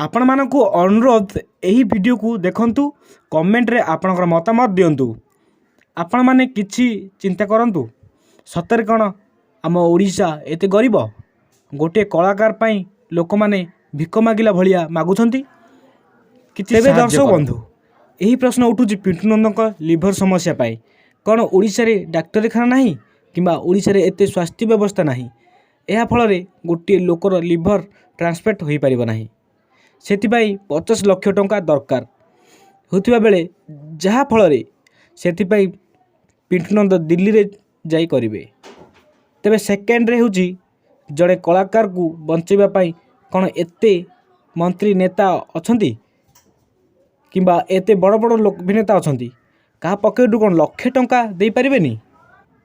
ଆପଣମାନଙ୍କୁ ଅନୁରୋଧ, ଏହି ଭିଡ଼ିଓକୁ ଦେଖନ୍ତୁ, କମେଣ୍ଟରେ ଆପଣଙ୍କର ମତାମତ ଦିଅନ୍ତୁ। ଆପଣମାନେ କିଛି ଚିନ୍ତା କରନ୍ତୁ, ସତରେ କ'ଣ ଆମ ଓଡ଼ିଶା ଏତେ ଗରିବ? ଗୋଟିଏ କଳାକାର ପାଇଁ ଲୋକମାନେ ଭିକ ମାଗିଲା ଭଳିଆ ମାଗୁଛନ୍ତି କିଛି। ତେବେ ସାହାଯ୍ୟ ଦର୍ଶକ କରନ୍ତୁ। ବନ୍ଧୁ, ଏହି ପ୍ରଶ୍ନ ଉଠୁଛି, ପିଣ୍ଟୁ ନନ୍ଦଙ୍କ ଲିଭର ସମସ୍ୟା ପାଇଁ କ'ଣ ଓଡ଼ିଶାରେ ଡାକ୍ତରଖାନା ନାହିଁ କିମ୍ବା ଓଡ଼ିଶାରେ ଏତେ ସ୍ୱାସ୍ଥ୍ୟ ବ୍ୟବସ୍ଥା ନାହିଁ? ଏହା ଫଳରେ ଗୋଟିଏ ଲୋକର ଲିଭର ଟ୍ରାନ୍ସପ୍ଲାଣ୍ଟ ହୋଇପାରିବ ନାହିଁ। ସେଥିପାଇଁ 50 ଲକ୍ଷ ଟଙ୍କା ଦରକାର ହେଉଥିବା ବେଳେ, ଯାହାଫଳରେ ସେଥିପାଇଁ ପିଣ୍ଟୁ ନନ୍ଦ ଦିଲ୍ଲୀରେ ଯାଇ କରିବେ। ତେବେ ସେକେଣ୍ଡରେ ହେଉଛି, ଜଣେ କଳାକାରକୁ ବଞ୍ଚାଇବା ପାଇଁ କ'ଣ ଏତେ ମନ୍ତ୍ରୀ ନେତା ଅଛନ୍ତି କିମ୍ବା ଏତେ ବଡ଼ ବଡ଼ ଲୋକ ଅଭିନେତା ଅଛନ୍ତି, କାହା ପକେଟରୁ କ'ଣ ଲକ୍ଷେ ଟଙ୍କା ଦେଇପାରିବେନି?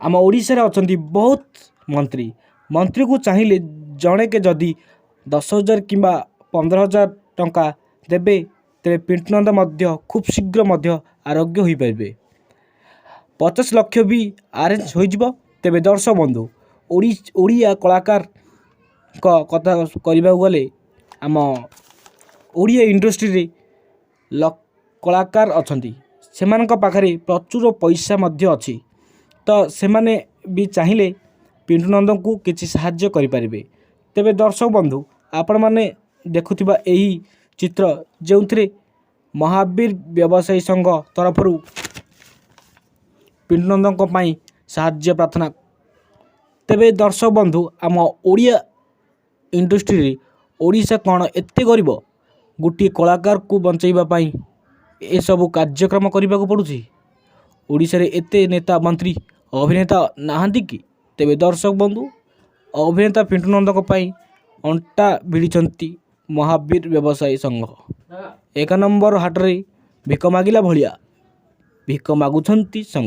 ଆମ ଓଡ଼ିଶାରେ ଅଛନ୍ତି ବହୁତ ମନ୍ତ୍ରୀ। ମନ୍ତ୍ରୀକୁ ଚାହିଁଲେ ଜଣେକେ ଯଦି 10,000 କିମ୍ବା 15,000 ଟଙ୍କା ଦେବେ, ତେବେ ପିଣ୍ଟୁ ନନ୍ଦ ମଧ୍ୟ ଖୁବ୍ ଶୀଘ୍ର ମଧ୍ୟ ଆରୋଗ୍ୟ ହୋଇପାରିବେ। 50 ଲକ୍ଷ ବି ଆରେଞ୍ଜ ହୋଇଯିବ। ତେବେ ଦର୍ଶକ ବନ୍ଧୁ, ଓଡ଼ିଆ କଳାକାରଙ୍କ କଥା କରିବାକୁ ଗଲେ, ଆମ ଓଡ଼ିଆ ଇଣ୍ଡଷ୍ଟ୍ରିରେ କଳାକାର ଅଛନ୍ତି, ସେମାନଙ୍କ ପାଖରେ ପ୍ରଚୁର ପଇସା ମଧ୍ୟ ଅଛି। ତ ସେମାନେ ବି ଚାହିଁଲେ ପିଣ୍ଟୁ ନନ୍ଦଙ୍କୁ କିଛି ସାହାଯ୍ୟ କରିପାରିବେ। ତେବେ ଦର୍ଶକ ବନ୍ଧୁ, ଆପଣମାନେ ଦେଖୁଥିବା ଏହି ଚିତ୍ର, ଯେଉଁଥିରେ ମହାବୀର ବ୍ୟବସାୟୀ ସଂଘ ତରଫରୁ ପିଣ୍ଟୁ ନନ୍ଦଙ୍କ ପାଇଁ ସାହାଯ୍ୟ ପ୍ରାର୍ଥନା। ତେବେ ଦର୍ଶକ ବନ୍ଧୁ, ଆମ ଓଡ଼ିଆ ଇଣ୍ଡଷ୍ଟ୍ରିରେ ଓଡ଼ିଶା କ'ଣ ଏତେ ଗରିବ, ଗୋଟିଏ କଳାକାରକୁ ବଞ୍ଚାଇବା ପାଇଁ ଏସବୁ କାର୍ଯ୍ୟକ୍ରମ କରିବାକୁ ପଡ଼ୁଛି? ଓଡ଼ିଶାରେ ଏତେ ନେତା, ମନ୍ତ୍ରୀ, ଅଭିନେତା ନାହାନ୍ତି କି? ତେବେ ଦର୍ଶକ ବନ୍ଧୁ, ଅଭିନେତା ପିଣ୍ଟୁ ନନ୍ଦଙ୍କ ପାଇଁ ଅଣ୍ଟା ଭିଡ଼ିଛନ୍ତି ମହାବୀର ବ୍ୟବସାୟୀ ସଂଘ। 1 ନମ୍ବର ହାଟରେ ଭିକ ମାଗିଲା ଭଳିଆ ଭିକ ମାଗୁଛନ୍ତି ସଂଘ।